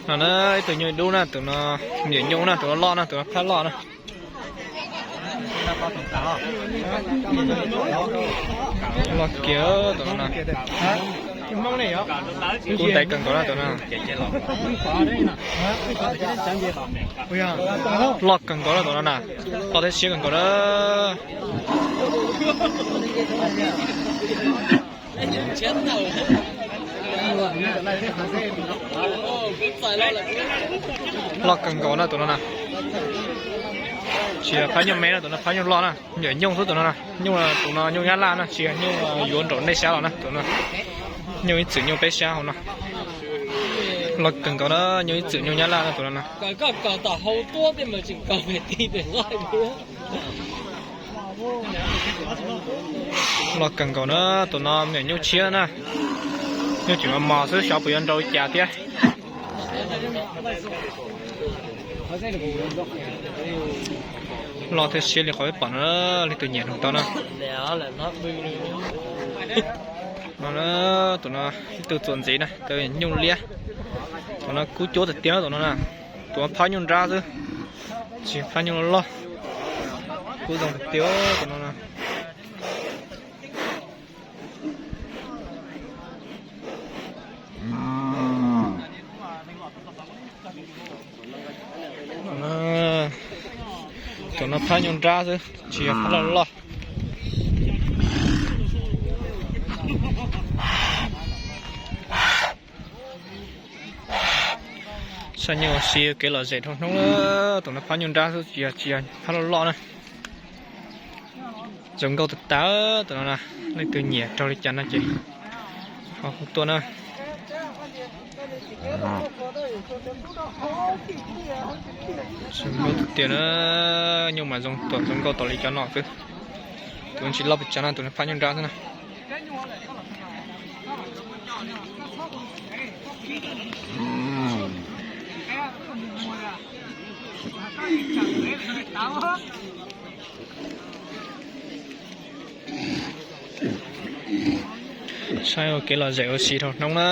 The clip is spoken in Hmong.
No na, ib tug nyuj dub na, tus no, nyuj na, tus no loj na, tus no phab loj na. Loj kiag tus no na. Kub ntaiv kawg nkaus na tus no. Loj kawg nkaus na tus no na. Loj thiab siab kawg nkaus na. Loj kawg nkaus na tus no na. Tsis yog phab nyuj me na, tus no phab nyuj loj na. Nyuam nyuj xwb tus no na. Nyuj tus no nyuj Nyab Laj na, tsis yog nyuj yuav nraum nej sab los na tus no. Nyuj ib txwm nyuj peb sab hauv no. Loj kawg nkaus na, nyuj ib txwm nyuj Nyab Laj na tus no na. Loj kawg nkaus na, tus no me nyuam nyuj tshiab na. Nyuj tseem mos mos xwb, xyov puas yuav nrau li cas thiab. Loj thiab siab li qhov peb pom no, leej twg nyiam nug tau na. No na, tus no ib tug txuas ntxiv na, tus nyuj liab. Tus no kub cuab tiag tiag tus no na. Tus no phab nyuj nrab xwb, tsis phab nyuj loj. Kub zoo tiag tiag tus no na. Tus no phab nyuj nrab xwb, tsis yog phab loj loj. Saib nyuj ua si kev lom zem dhau hnub na. Tus no phab nyuj nrab xwb, tsis yog, tsis yog phab loj loj na. Zoo nkauj tas tas tus no na. Leej twg nyiam raug li cas no ces ho hu tuaj na. Zoo nkauj tiag tiag na. Nyuj mas zoo tuam zoo nkauj tau li cov no xwb. Tus tsis loj pes tsawg no, tus no phab nyuj nrab xwb na. Saib ua kev lom zem ua si dhau hnub na.